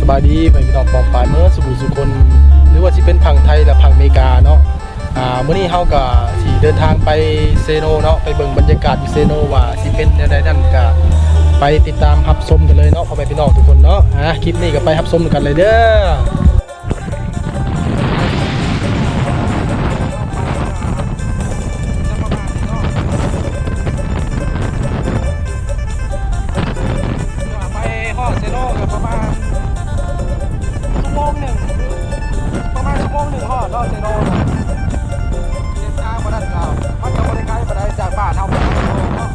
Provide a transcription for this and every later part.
ສະບາຍດີ ພໍ່ແມ່ພີ່ນ້ອງປ້ອງປາຍເໝິດສູ່ຜູ້ສູ່ຄົນ ຫຼືວ່າຊິເປັນຝັ່ງໄທ ແລະ ຝັ່ງເມກາເນາະ. ອ່າ ມື້ນີ້ເຮົາກໍຊິເດີນທາງໄປເຊໂນເນາະ ໄປເບິ່ງບັນຍາກາດຢູ່ເຊໂນວ່າຊິເປັນແນວໃດນັ້ນ ກໍໄປຕິດຕາມຮັບຊົມກັນເລີຍເນາະ ພໍ່ແມ່ພີ່ນ້ອງທຸກຄົນເນາະ. ອ່າ ຄລິບນີ້ກໍໄປຮັບຊົມນຳກັນເລີຍເດີ້. ໄປຮອດເຊໂນກໍປະມານຊົ່ວໂມງໜຶ່ງ ປະມານຊົ່ວໂມງໜຶ່ງຮອດເນາະເຊໂນ. ເສັ້ນທາງບໍ່ນັ້ນກໍ ມັນກໍບໍ່ໄດ້ໄກປານໃດຈາກບ້ານເຮົາໄປເຊໂນເນາະ.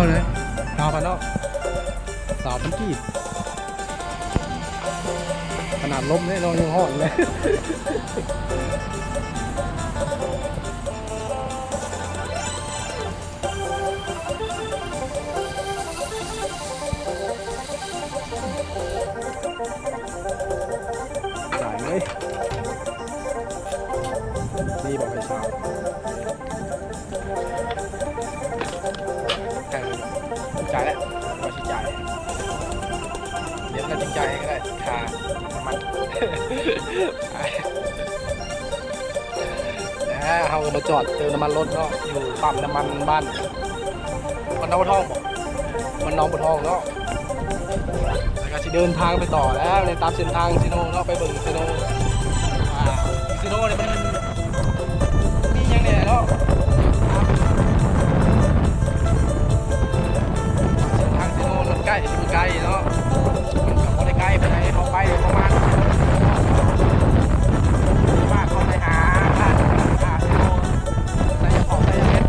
ຊາວພັນເນາະ ຊາວພັນກີບ ຂະໜາດລົມເດ້ເນາະ ຍັງຮ້ອນເລີຍ. ຈ່າຍເລີຍ ນີ້ບອກໃຫ້ຊາວ ເອີ ຈ່າຍແລ້ວ ວ່າຊິຈ່າຍ ດຽວເຮົາຈຶ່ງຈ່າຍໃຫ້ກໍໄດ້ ຄ່ານ້ຳມັນ. ອ່າ ເຮົາກໍມາຈອດເຕີມນ້ຳມັນລົດເນາະ ຢູ່ປ້ຳນ້ຳມັນບ້ານ ບ້ານໜອງບົວທອງບໍ? ບ້ານໜອງບົວທອງເນາະ ແລ້ວກໍຊິເດີນທາງໄປຕໍ່ແລ້ວ ໃນຕາມເສັ້ນທາງເຊໂນເນາະ ໄປເບິ່ງເຊໂນ ອ່າ ເຊໂນນີ້ມັນ ມີຫຍັງແດ່ເນາະ? ເສັ້ນທາງເຊໂນມັນໃກ້ ມັນໄກເນາະ ມັນກໍບໍ່ໄດ້ໄກປານໃດ ເຮົາໄປປະມານ ວ່າເຂົ້າໄປຫາ ໄຊຍະເພາະ ໄຊຍະເພັດ.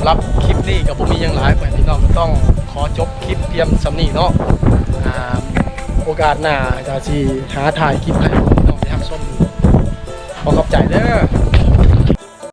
ສຳລັບຄລິບນີ້ກໍບໍ່ມີຫຍັງຫຼາຍ ພໍ່ແມ່ພີ່ນ້ອງ ກໍຕ້ອງຂໍຈົບຄລິບພຽງສ່ຳນີ້ເນາະ. ອ່າ ໂອກາດໜ້າກໍຊິຫາຖ່າຍຄລິບໃຫ້ພີ່ນ້ອງໄດ້ຮັບຊົມ. ຂໍຂອບໃຈເດີ.